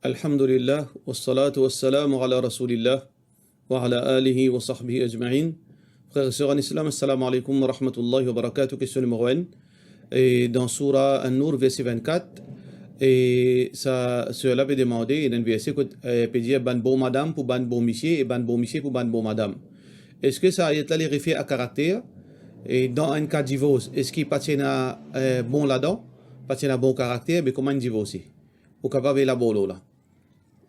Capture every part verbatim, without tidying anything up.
Alhamdulillah, wassalatu wassalamu ala Rasoulillah, wa ala alihi wa sahbihi ajmain. Frer e ser an Islam, assalamu alaikum wa rahmatullahi wa barakatuh. Kestion nimero enn. E dan Soura An-Nour, verse vennkat, e sa, ser la pe demande, ena enn verse kot, e, pe dir bann bon madam pou bann bon misie e bann bon misie pou bann bon madam. Eski sa ayet la li refer a karakter? E dan enn ka divors, eski pa ti ena, e, bon ladan, pa ti ena bon karakter, be kouma enn divorse? Ou kapav elabor lor la.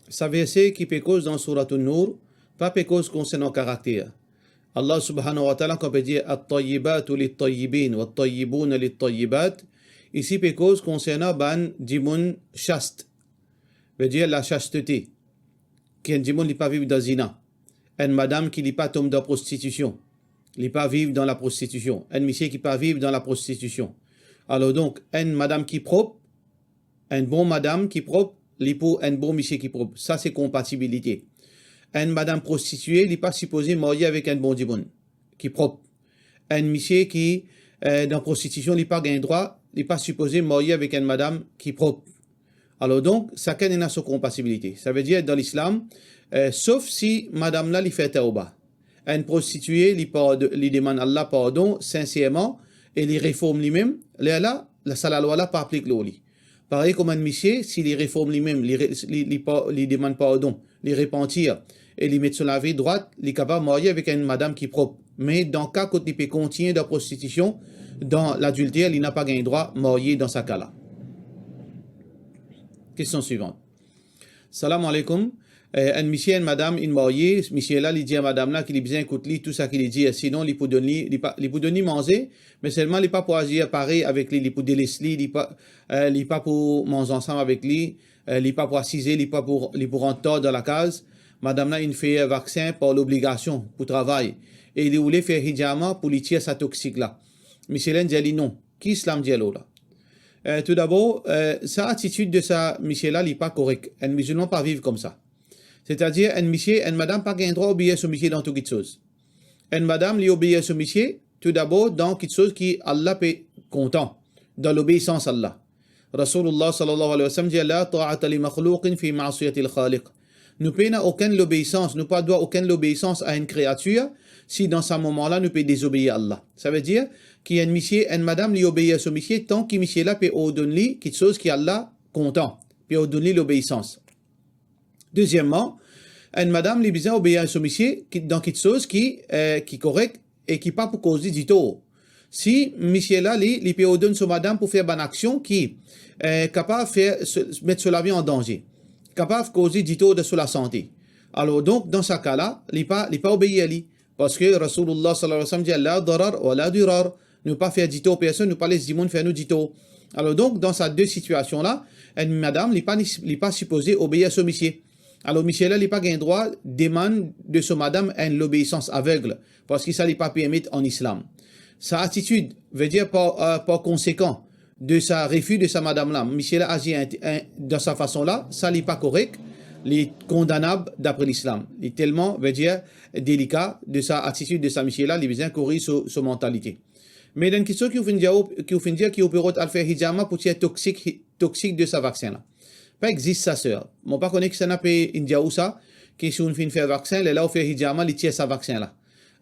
Sa verse ki pe koz dan Souratoun Nour, pa pe koz konsernan karakter. Allah Subhanahu wa Ta'ala kan pe dir, "At-tayyibatu lit-tayyibin, wat-tayyibuna lit-tayyibat," isi pe koz konsernan bann dimoun chaste, vedir la chastete, ki enn dimoun li pa viv dan zina, enn madam ki li pa tom dan prostitision, li pa viv dan laprostitision, enn misie ki pa viv dan laprostitision. Alor donk, enn madam ki prop, enn bon madam ki prop, li pou enn bon misie ki prop. Sa se konpatibilite. Enn madam prostitie, li pa sipoze marye avek enn bon dimoun ki prop. Enn misie ki, eh, dan prostitision, li pa gagn drwa, li pa sipoze marye avek enn madam ki prop. Alor donk, sakenn ena so konpatibilite. Savedir, dan Lislam, eh, sof si madam la li fer tawba. Enn prostitie, li pard-, li demann Allah pardon sinserman e li reform limem, lerla, la, sa lalwa la pa aplik lor li. Parey kouma enn misie, si li reform limem, li re-, li, li pa-, li demann pardon, li repantir e li met so lavi drwat, li kapav marye avek enn madam ki prop. Me dan ka kot li pe kontigne dan prostision, dan ladilter, li napa gagn drwa marye dan sa ka la. Kestion swivan. Salam alaikum. Eh, enn misie, enn madam, inn marye, misie la, li dir madam la ki li bizin ekout li, tou sa ki li dir, sinon li pou donn li, li pa, li pou donn li manze, me selman li pa pou azir parey avek li, li pou deles li, li pa, eh, li pa pou manz ansam avek li, eh, li pa pou asize, li pa pou, li pou rant tar dan lakaz. Madam la inn fer vaksin par lobligasion pou travay, e li oule fer hijama pou li tir sa toksik la. Misie la inn dir li non. Ki Islam dir lor la? Eh, toudabor, eh, sa atitid de sa misie la, li pa korek. Enn mizilman pa viv koumsa. Setadir, enn misie, enn madam pa gagn drwa obeir so misie dan tou kitsoz. Enn madam, li obeir so misie, toudabor dan kitsoz ki Allah pe kontan, dan lobeisans Allah. Rasoulullah sallallahu alayhi wa sallam dir, "La ta'ata li makhlouqin fi ma'siyatil Khaliq." Nou pena okenn lobeisans, nou pa dwa okenn lobeisans a enn kreatir, si dan sa moman la nou pe dezobeir Allah. Savedir ki enn misie, enn madam, li obeir so misie, tan ki misie la pe ordonn li kitsoz ki Allah kontan, pe ordonn li lobeisans. Dezieman, enn madam, li bizin obeir so misie ki, dan kitsoz ki, eh, ki korek e ki pa pou koz li ditor. Si misie la, li, li pe ordonn so madam pou fer bann aksion ki, eh, kapav fer so, met so lavi an danze, kapav koz li ditor dan so lasante, alor donk, dan sa ka la, li pa, li pa obeir li. Parski Rasoulullah sallallahu alayhi wa sallam dir, "La darar wa la dirar." Nou pa fer ditor personn, nou pa les dimoun fer nou ditor. Alor donk, dan sa de sitiasion la, enn madam, li pa ni, li pa sipoze obeir so misie. Alor, misie la, li pa gagn drwa demann de so madam enn lobeisans aveg, parski sa li pa permet an Islam. Sa atitid, vedir par, eh, par konsekan de sa refi de sa madam la, misie la azir en, en, dan sa fason la, sa li pa korek, li kondanab dapre Lislam. Li telman, vedir, delika de sa atitid de sa misie la, li bizin korir so, so mantalite. Me ena enn kitsoz ki ou finn dir, ki ou finn dir ki ou pe rod al fer hijama pou tir toksik, hi-, toksik de sa vaksin la. Pa exist sa, ser. Mo pa kone kisannla pe inn dir ou sa, ki si ou finn fer vaksin, lerla ou fer hijama, li tir sa vaksin la.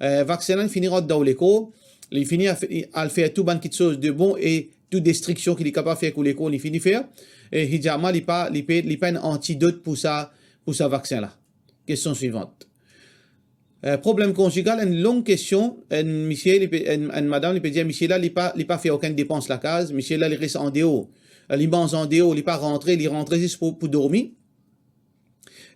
Eh, vaksin la, li fini rant dan ou lekor, li fini al fe-, al fer tou bann kitsoz de bon e tou destriksion ki li kapav fer kot lekor, li fini fer. E hijama, li pa, li pe, li pa enn antidot pou sa, pou sa vaksin la. Kestion swivan. Eh, problem konzigal, enn long kestion, enn misie, li pe, enn, enn madam, li pe dir misie la, li pa, li pa fer okenn depans lakaz, misie la, li res andeor. Eh, li manz andeor, li pa rantre, li rantre zis pou, pou dormi.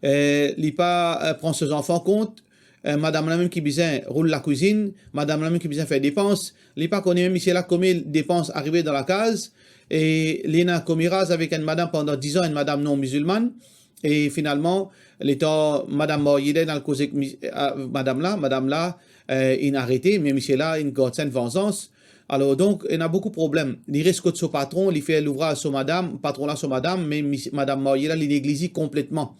Eh, li pa, eh, pran so zanfan kont. Eh, madam la mem ki bizin roul lakwizinn, madam la mem ki bizin fer depans. Li pa kone mem misie la komie depans arive dan lakaz. E li ena komeraz avek enn madam pandan diz an, enn madam non mizilmann. E finalman, letan madam marye la inn al koze ek mi-, eh, madam la, madam la, eh, inn arete, me misie la inn gard sa enn vanzans. Alor donk, ena boukou problem. Li res kot so patron, li fer louvraz so madam, patron la so madam, me mis-, madam marye la, li negliz li konpletman.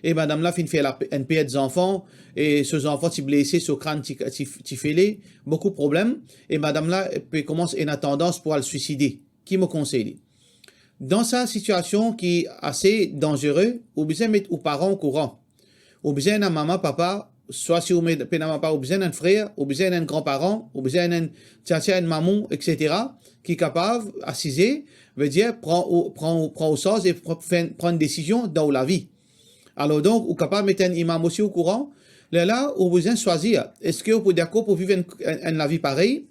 E madam la finn fer la, enn pert zanfan, e so zanfan ti blese, so krann ti, ti, ti fele, boukou problem. E madam la pe koumans ena tandans pou al swiside. Ki mo konsey li? Dan sa sitiasion ki ase danzere, ou bizin met ou paran okouran. Ou bizin ena mama, papa, swa si ou met, pena mama, ou bizin enn frer, ou bizin enn gran paran, ou bizin enn tiatia, enn mamou, et cetera, ki kapav asize, vedir pran ou, pran ou, pran ou sarz e pr-, fer, pran desizion dan ou lavi. Alor donk, ou kapav met enn imam osi okouran. Lerla, ou bizin swazir, eski ou pou dakor pou viv enn, enn, enn lavi parey,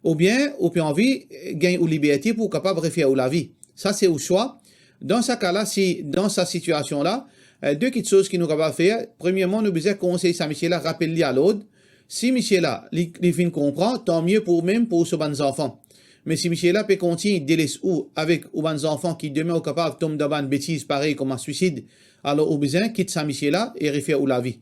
oubien ou pe anvi, eh, gagn ou liberte pou ou kapav refer ou lavi. Sa se ou swa. Dan sa ka la, si, dan sa sitiasion la, eh, de kiksoz ki nou kapav fer, premierman, nou bizin konsey sa misie la, rapel li alord. Si misie la, li, li finn konpran, tanmie pou ou mem, pou so bann zanfan. Me si misie la pe kontign deles ou avek ou bann zanfan ki demin ou kapav tom dan bann betiz parey kouma swisid, alor ou bizin kit sa misie la e refer ou lavi.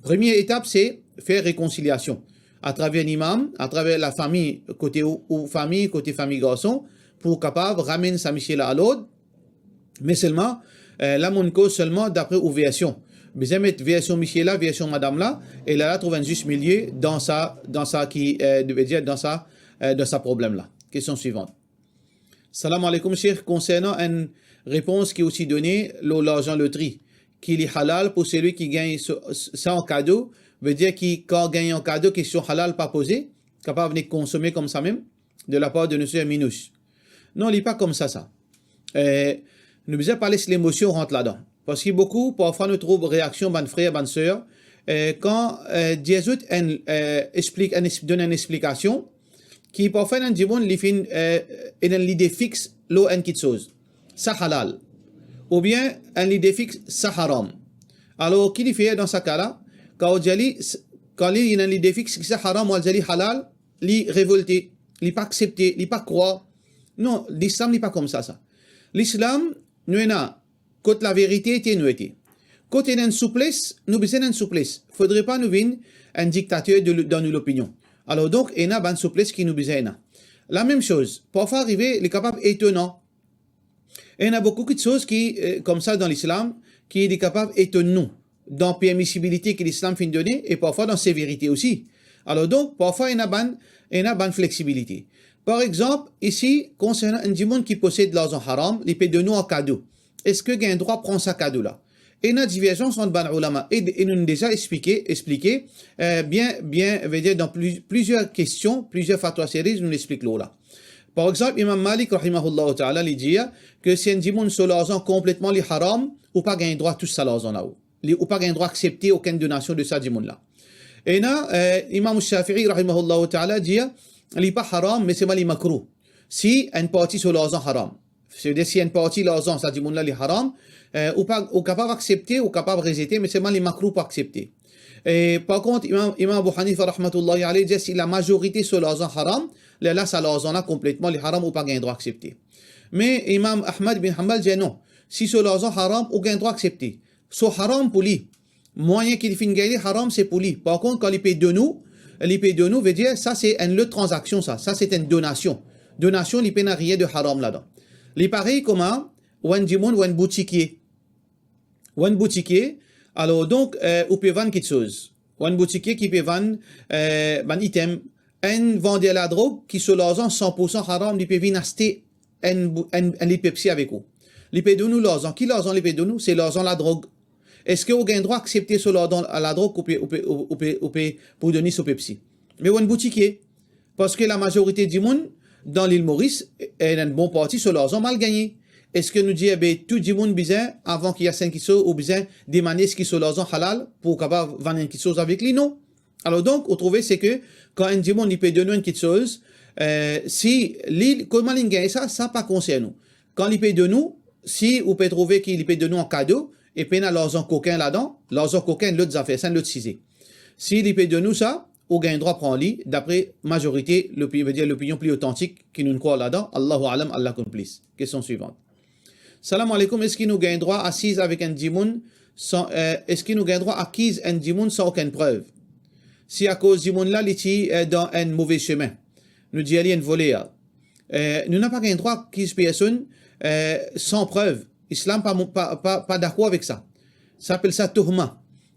Premie etap, se fer rekonsiliasion atraver enn imam, atraver lafami, kote ou, ou fami, kote fami garson, pou kapav ramenn sa misie la alord. Me selman, eh, la monn koz selman dapre ou version. Bizin met version misie la, version madam la, e la, la trouv enn zis milie dan sa, dan sa ki, eh, vedir dan sa, eh, dan sa problem la. Kestion swivan. Salam aleykoum, Sheikh. Konsernan enn repons ki ou ti done lor larzan lotri, ki li halal pou selwi ki gagn so-, sa an kado, vedir ki kan gagn an kado, kestion halal pa poze, kapav nek konsome koumsa mem, de lapar de nou ser Minouch. Non, li pa koumsa sa. Eh, nou bizin pa les lemosion rant ladan. Parski boukou, parfwa nou trouv reaksion bann frer, bann ser, eh, kan, eh, dir zot enn, eh, explik-, enn es-, donn enn explikasion, ki parfwa ena enn dimoun li finn, eh, ena enn lide fix lor enn kiksoz, sa halal, oubien enn lide fix, sa haram. Alor, ki li fer dan sa ka la? Kan ou dir li, s-, kan li ena enn lide fix ki sa haram, ou al dir li halal, li revolte, li pa aksepte, li pa krwar. Non, Lislam li pa koumsa sa. Lislam, nou ena kot laverite ete, nou ete. Kot ena enn souples, nou bizin enn souples. Fodre pa nou vinn enn diktater de, dan nou lopinion. Alor donk, ena bann souples ki nou bizin ena. Lamem soz, parfwa arive, li kapav etonan. Ena boukou kiksoz ki, eh, koumsa dan Lislam, ki li kapav etonn nou, dan permisibilite ki Lislam finn done, e parfwa dan severite osi. Alor donk, parfwa ena bann, ena bann fleksibilite. Par exanp, isi, konsernan enn dimoun ki posed larzan haram, li pe donn ou an kado. Eski gagn drwa pran sa kado la? Ena diverzans ant bann oulama, e, e nou deza explike, explike, eh, bien, bien, vedir dan pli-, plizier kestion, plizier fatwa seriz, nou explik lor la. Par exanp, Imam Malik, rahimahullahu ta'ala, li dir ke si enn dimoun so larzan konpletman li haram, ou pa gagn drwa tous sa larzan la, ou. Li, ou pa gagn drwa aksepte okenn donasion de sa dimoun la. Ena, eh, Imam Shafi'i, rahimahullahu ta'ala, dir, li pa haram, me selman li makrouh. Si enn parti so larzan haram. Savedir, si enn parti larzan sa dimoun la, li haram, eh, ou pa, ou kapav aksepte, ou kapav rezete, me selman li makrouh pou aksepte. E par kont, Imam, Imam Abu Hanifa, rahmatullahi alayh, dir si lamazorite so larzan haram, lerla sa larzan la konpletman li haram, ou pa gagn drwa aksepte. Me Imam Ahmad bin Hanbal dir non, si so larzan haram, ou gagn drwa aksepte. So haram pou li, mwayin ki li finn gagn li haram, se pou li. Par kont, kan li pe donn ou, li pe donn ou, vedir, sa se enn lot tranzaksion sa. Sa se enn donasion. Donasion, li pena rien de haram ladan. Li parey kouma ou enn dimoun, ou enn boutikie. Ou enn boutikie, alor donk, eh, ou pe vann kiksoz. Ou enn boutikie ki pe vann, eh, bann item. Enn vander ladrog ki so larzan san pour san haram, li pe vinn aste enn bou-, enn, enn lit Pepsi avek ou. Li pe donn ou larzan. Ki larzan li pe donn ou? Se larzan ladrog. Eski ou gagn drwa aksepte so larzan ladrog ou pe, ou pe, ou, ou pe, ou pe pou donn li so Pepsi? Me ou enn boutikie. Parski lamazorite dimoun dan Lil Moris, e, enn bon parti so larzan mal gagne. Eski nou dir, be, tou dimoun bizin, avan ki aste enn kiksoz, ou bizin demande eski so larzan halal pou kapav vann enn kiksoz avek li? Non. Alor donk, ou trouve se ke kan enn dimoun li pe donn ou enn kiksoz, eh, si li, kouma li gagn sa, sa pa konsern ou. Kan li pe donn ou, si ou pe trouve ki li pe donn ou an kado, e pena larzan kokin ladan, larzan kokin, lot zafer, sa enn lot size. Si li pe donn ou sa, ou gagn drwa pran li, dapre mazorite, lopi-, vedir lopinion pli otantik ki nou krwar ladan, Allahu a'lam, Allah konn plis. Kestion swivan. Salam aleykoum, eski nou gagn drwa asiz avek enn dimoun san, eh, eski nou gagn drwa akiz enn dimoun san okenn prev? Si akoz dimoun la, li ti, eh, dan enn move semin. Nou dir li enn voler. Eh, nou napa gagn drwa akiz personn, eh, san prev. Islam pa mo-, pa, pa, pa dakor avek sa. Sa apel sa tohma.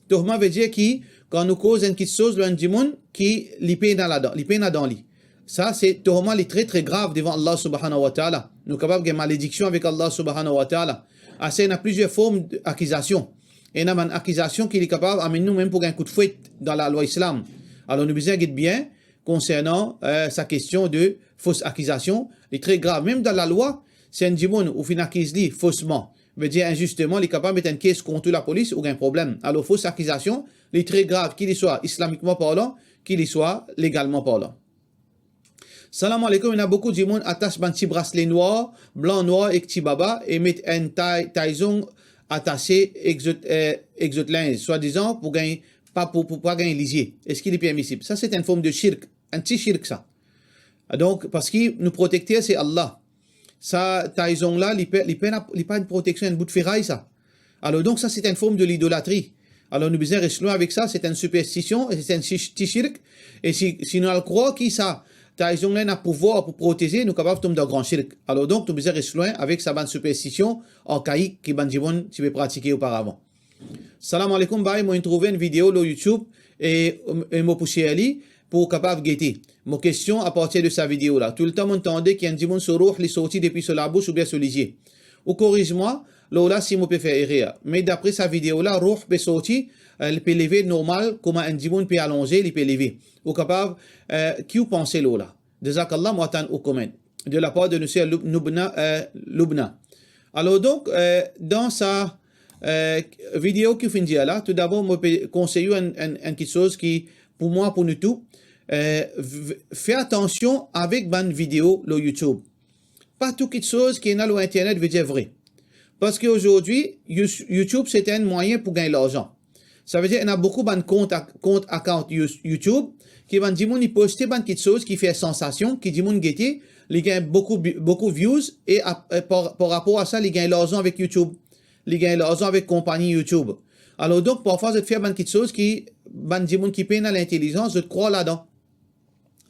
Tohma vedir ki, kan nou koz enn kiksoz lor enn dimoun ki li pena ladan, li pena dan li. Sa, se tohma, li tre, tre grav devan Allah Subhanahu wa Ta'ala. Nou kapav gagn malediksion avek Allah Subhanahu wa Ta'ala. Ase, ena plizier form akizasion. Ena bann akizasion ki li kapav amenn nou mem pou gagn kout fwet dan lalwa Islam. Alor, nou bizin get bien konsernan, eh, sa kestion de fos akizasion. Li tre grav. Mem dan lalwa, si enn dimoun ou finn akiz li fosman, vedir inzisteman, li kapav met enn kes kont ou lapolis, ou gagn problem. Alor, fos akizasion, li tre grav, ki li swa islamikman parlan, ki li swa legalman parlan. Salam aleykoum, ena boukou dimoun atas bann ti brasle nwar, blan, nwar ek ti baba e met enn tay, tay zong atase ek zot, eh, ek zot linz, swadizan pou gagn, pa pou, pou pa gagn lizie. Eski li permisib? Sa se enn form de shirk, enn ti shirk sa. Donk, parski nou protekter se Allah. Sa tay zong la, li pe, li pena, li pa enn proteksion, enn bout feray sa. Alor donk, sa se enn form de lidolatri. Alor nou bizin res lwin avek sa, se enn siperstision, e se enn si-, ti shirk. E si, si nou al krwar ki sa tay zong la ena pouvwar pou proteze, nou kapav tom dan gran shirk. Alor donk, nou bizin res lwin avek sa bann siperstision arkaik ki bann dimoun ti pe pratike oparavan. Salam aleykoum, bay, mo inn trouve enn video lor YouTube e, e mo pou share li pou kapav gete. Mo kestion apartir de sa video la. Toultan mo'nn tande ki enn dimoun so rouh li sorti depi so labous oubien so lizie. Ou koriz mwa lor la si mo pe fer erer. Me dapre sa video la, rouh pe sorti, eh, li pe leve normal, kouma enn dimoun pe alonze, li pe leve. Ou kapav, eh, ki ou panse lor la? Jazakallah, mo atann ou comment. De la part de nou ser Lub-, Nubna, eh, Lubna. Alor donk, eh, dan sa, eh, video ki ou finn dir la, toudabor mo pe konsey ou enn, enn, enn kiksoz ki, pou mwa, pou nou tou, eh, v-, v-, fer atansion avek bann video lor YouTube. Pa tou kiksoz ki ena lor internet vedir vre. Parski azordi, You-, YouTube se enn mwayin pou gagn larzan. Savedir, ena boukou bann kont ak-, kont account You-, YouTube, ki bann dimoun, li poste bann kiksoz ki fer sansasion, ki dimoun gete, li gagn boukou bi-, boukou views, e ap-, e par, par rapor a sa, li gagn larzan avek YouTube, li gagn larzan avek konpagni YouTube. Alor donk, parfwa, zot fer bann kiksoz ki bann dimoun ki pena lintelizans, zot krwar ladan.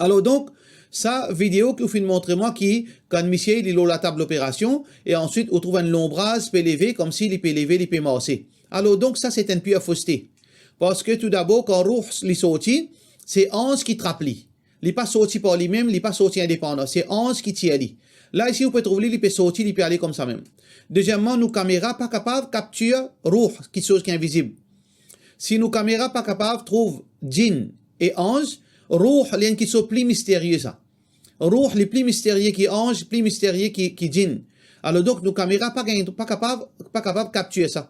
Alor donk, sa video ki ou finn montre mwa ki, kan misie li lor latab loperasion, e answit ou trouv enn lonbraz pe leve, koumsi li pe leve, li pe marse. Alor donk, sa se enn pir foste. Parski toudabor, kan rouh li sorti, se anz ki trap li. Li pa sorti par limem, li pa sorti indepandan, se anz ki tir li. La isi, ou pe trouv li, li pe sorti, li pe ale koumsa mem. Deziemman, nou kamera pa kapav kaptir rouh, kiksoz ki invizib. Si nou kamera pa kapav trouv djinn e anz, rouh, li enn kiksoz pli misterie sa. Rouh, li pli misterie ki anz, pli misterie ki, ki djinn. Alor donk, nou kamera pa gagn, pa kapav, pa kapav kaptir sa.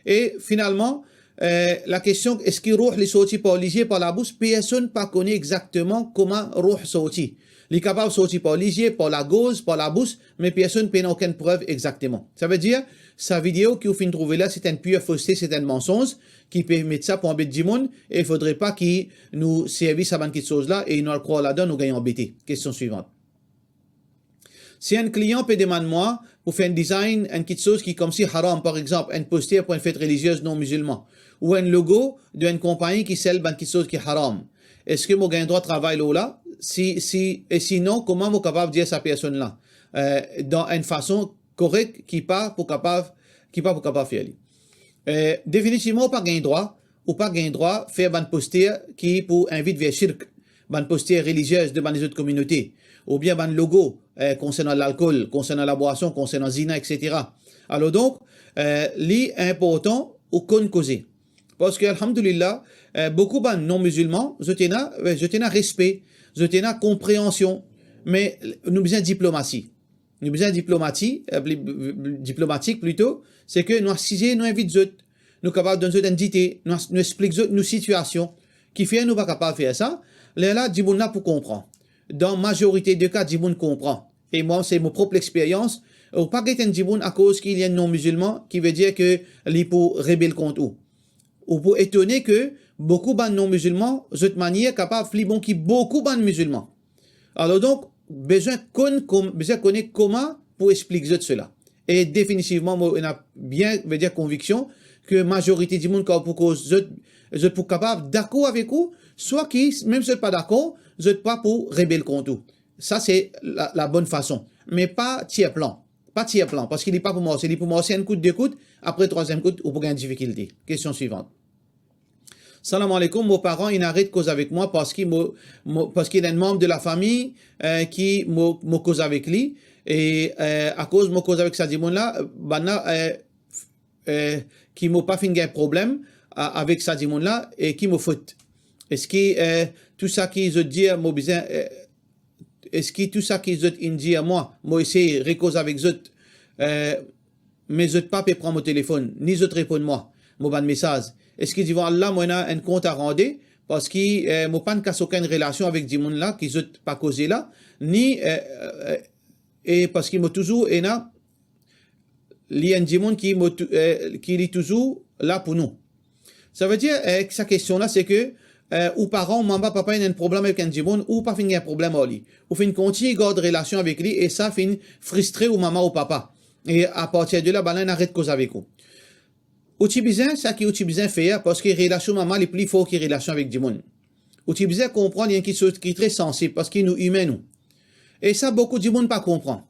E finalman, eh, lakestion, eski rouh li sorti par lizie, par labous? Personn pa kone exakteman kouma rouh sorti. Li kapav sorti par lizie, par lagorz, par labous, me personn pena okenn prev exakteman. Savedir, sa video ki ou finn trouve la, se enn pir foste, se enn mansonz, ki pe met sa pou anbet dimoun, e fodre pa ki nou servi sa bann kiksoz la, e nou al krwar ladan, nou gagn anbete. Kestion swivan. Si enn klian pe demann mwa pou fer enn design, enn kiksoz ki koumsi haram, par exanp, enn poster pou enn fet reliziez non mizilman, ou enn logo de enn konpagni ki sel bann kiksoz ki haram, eski mo gagn drwa travay lor la? Si, si, e sinon, kouma mo kapav dir sa personn la, eh, dan enn fason korek ki pa pou kapav, ki pa pou kapav fer li? Eh, definitivman, ou pa gagn drwa, ou pa gagn drwa fer bann poster ki pou invit ver shirk, bann poster reliziez de bann lezot kominote, oubien bann logo, eh, konsernan lalkol, konsernan labwason, konsernan zina, etsetera. Alor donk, eh, li inportan ou konn koze. Parski, alhamdulillah, eh, boukou bann non mizilman, zot ena, eh, zot ena respe, zot ena konpreansion, me nou bizin diplomasi. Nou bizin diplomati, eh, pli, pli, pli diplomatik plito, se ke nou asize, nou invit zot, nou kapav donn zot enn dite, nou as-, nou explik zot nou sitiasion, kifer nou pa kapav fer sa, lerla dimoun la pou konpran. Dan mazorite de ka, dimoun konpran. E mwa, se mo prop lexperyans, ou pa get enn dimoun akoz ki li enn non mizilman, ki vedir ke li pou rebel kont ou. Ou pou etone ke boukou bann non mizilman, zot manier kapav pli bon ki boukou bann mizilman. Alor donk, bizin konn kom-, bizin kone kouma pou explik zot sela. E definitivman, mo ena bien, vedir konviksion, ke mazorite dimoun, kan ou pou koz zot, zot pou kapav dakor avek ou, swa ki, mem si zot pa dakor, zot pa pou rebel kont ou. Sa se la, la bonn fason. Me pa tir plan. Pa tir plan, parski li pa pou marse, li pou marse enn kout, de kout, apre trwaziem kout, ou pou gagn difikilte. Kestion swivan. Salam alaikum, mo paran inn aret koz avek mwa parski mo, mo, parski ena enn manm de lafami, eh, ki mo, mo koz avek li, e, eh, akoz mo koz avek sa dimoun la, bann la, eh, eh, ki mo pa finn gagn problem a-, avek sa dimoun la, e ki mo fot? Eski, eh, tou sa ki zot dir, mo bizin, eh, eski tou sa ki zot inn dir mwa, mo esey rekoz avek zot, eh, me zot pa pe pran mo telefonn, ni zot reponn mwa, mo bann mesaz? Eski divan Allah mo ena enn kont a rande? Parski, eh, mo pa'nn kas okenn relasion avek dimoun la ki zot pa koze la, ni, eh, eh, e parski mo touzour ena, li enn dimoun ki mo tou-, eh, ki li touzour la pou nou. Savedir, eh, sa kestion la, se ke, eh, ou paran, ou mama, papa, ena enn problem avek enn dimoun, ou pa finn gagn problem ar li. Ou finn kontign gard relasion avek li, e sa finn fristre ou mama ou papa. E apartir de la, bann la inn aret koz avek ou. Ou ti bizin, sa ki ou ti bizin fer, parski relasion mama, li pli for ki relasion avek dimoun. Ou ti bizin konpran, li enn kiksoz ki tre sansib, parski nou imin nou. E sa, boukou dimoun pa konpran.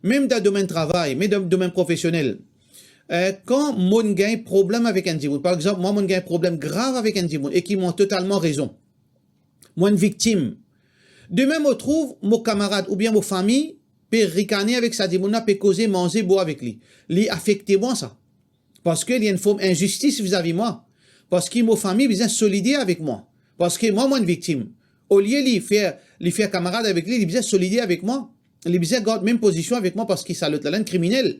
Mem dan domenn travay, mem dan domenn profesionel. Eh, kan mo'nn gagn problem avek enn dimoun, par exanp, mwa, mo'nn gagn problem grav avek enn dimoun, e ki mo totalman rezon. Mo enn viktim. Demin, mo trouv mo kamarad oubien mo fami pe rikane avek sa dimoun la, pe koze, manze, bwar avek li. Li afekte mwa sa. Parski li enn form inzistis vizavi mwa. Parski mo fami bizin solider avek mwa. Parski mwa, mo enn viktim. Olie li fer, li fer kamarad avek li, li bizin solider avek mwa. Li bizin gard mem pozision avek mwa parski sa lot la, li enn kriminel.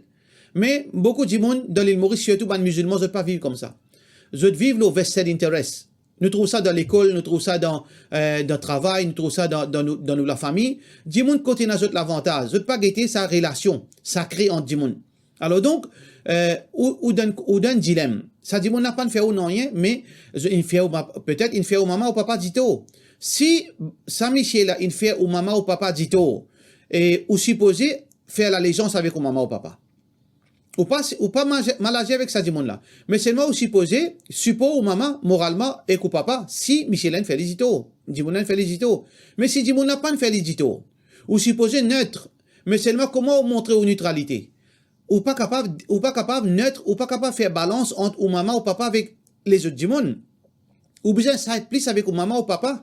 Me boukou dimoun dan Lil Moris, sirtou bann mizilman, zot pa viv koumsa. Zot viv lor vested interest. Nou trouv sa dan lekol, nou trouv sa dan, eh, dan travay, nou trouv sa dan, dan nou, dan nou lafami. Dimoun kot ena zot lavantaz, zot pa gete sa relasion sakre ant dimoun. Alor donk, eh, ou, ou dan, ou dan dilem. Sa dimoun la pa'nn fer ou nanye, me inn fer ou ma-, petet inn fer ou mama ou papa ditor. Si sa misie la inn fer ou mama ou papa ditor, e ou sipoze fer lalezans avek ou mama ou papa. Ou pa, ou pa mal azi avek sa dimoun la. Me selman ou sipoze siport ou mama moralman ek ou papa si misie la inn fer li ditor, dimoun la inn fer li ditor. Me si dimoun la pa'nn fer li ditor, ou sipoze net. Me selman kouma ou montre ou nitralite? Ou pa kapav, ou pa kapav net, ou pa kapav fer balans ant ou mama ou papa avek lezot dimoun. Ou bizin side plis avek ou mama ou papa.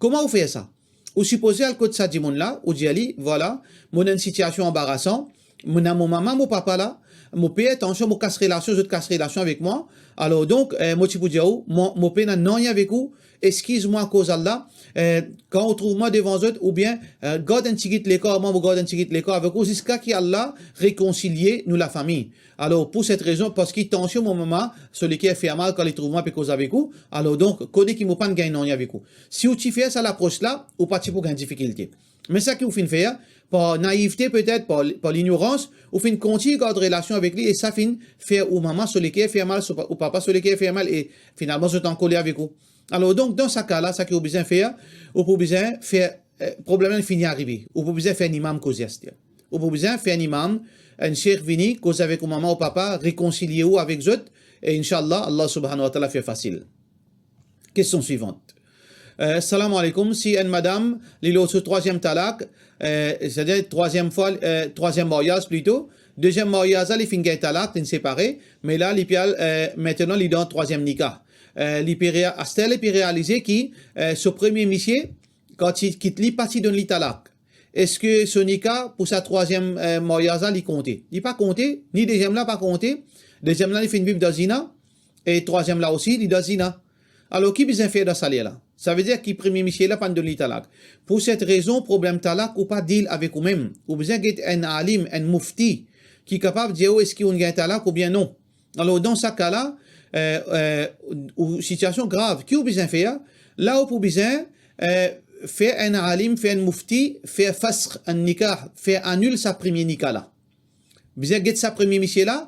Kouma ou fer sa? Ou sipoze al kot sa dimoun la, ou dir li, vwala, mo dan enn sitiasion anbarasan, mo ena mo mama, mo papa la, mo per, atansio, mo kas relasion, zot kas relasion avek mwa. Alor donk, eh, mo ti pou dir ou, mo, mo pena nanye avek ou, eskiz mwa akoz Allah, eh, kan ou trouv mwa devan zot, oubien, eh, gard enn tigit lekar, mwa mo gard enn tigit lekar avek ou, ziska ki Allah rekonsilie nou lafami. Alor, pou set rezon, parski atansio mo mama, so leker fer mal kan li trouv mwa pe koz avek ou. Alor donk, kone ki mo pa'nn gagn nanye avek ou. Si ou ti fer sa lapros la, ou pa ti pou gagn difikilte. Me sa ki ou finn fer, par naivte petet, par, par lignorans, ou finn kontign gard relasion avek li, e sa finn fer ou mama so leker fer mal, so pa-, ou papa so leker fer mal, e finalman zot ankoler avek ou. Alor donk, dan sa ka la, sa ki ou bizin fer, ou pou bizin fer, eh, problem la fini arive. Ou pou bizin fer enn imam koze aster. Ou pou bizin fer enn imam, enn sheikh vini, koze avek ou mama ou papa, rekonsilie ou avek zot, e inshallah, Allah subhanahu wa ta'ala fer fasil. Kestion swivant. Eh, salam alaikum, si enn madam, li lor so trwaziem talak, eh, setadir trwaziem fwa, eh, trwaziem maryaz plito, deziem maryaz la, li finn gagn talak, linn separe, me la, li pe al, eh, mintenan li dan trwaziem nika. Eh, li pe rea-, aster li pe realize ki, eh, so premie misie, kan ti kit li, pa ti donn li talak. Eski so nika pou sa trwaziem, eh, maryaz la, li konte? Li pa konte, ni deziem la pa konte. Deziem la, li finn viv dan zina, e trwaziem la osi, li dan zina. Alor, ki bizin fer dan sa ler la? Savedir ki premie misie la pa'nn donn li talak. Pou set rezon, problem talak, ou pa deal avek ou mem. Ou bizin get enn alim, enn mufti, ki kapav dir ou eski ou'nn gagn talak oubien non. Alor, dan sa ka la, eh, eh, ou sitiasion grav, ki ou bizin fer? La, ou pou bizin, eh, fer enn alim, fer enn mufti, fer fasakh an nikah, fer anil sa premie nika la. Bizin get sa premie misie la,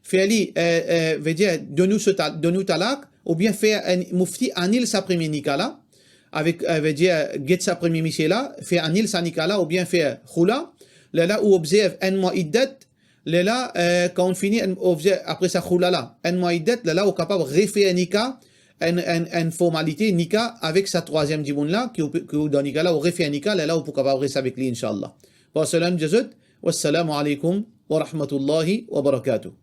fer li, eh, eh, vedir, donn ou so ta-, donn ou talak, oubien fer enn mufti anil sa premie nika la, avek, eh, vedir, get sa premie misie la, fer anil sa nika la, oubien fer khula, lerla ou obzerv enn mwa iddat, lerla, eh, kan ou fini enn, obzerv apre sa khula la, enn mwa iddat, lerla ou kapav refer nika, enn, enn, enn formalite nika avek sa trwaziem dimoun la, ki ou pe, ki ou dan nika la, ou refer nika, lerla ou pou kapav res avek li, inshallah. Par salam dir zot, wassalamu alaikum wa rahmatullahi wa barakatuh.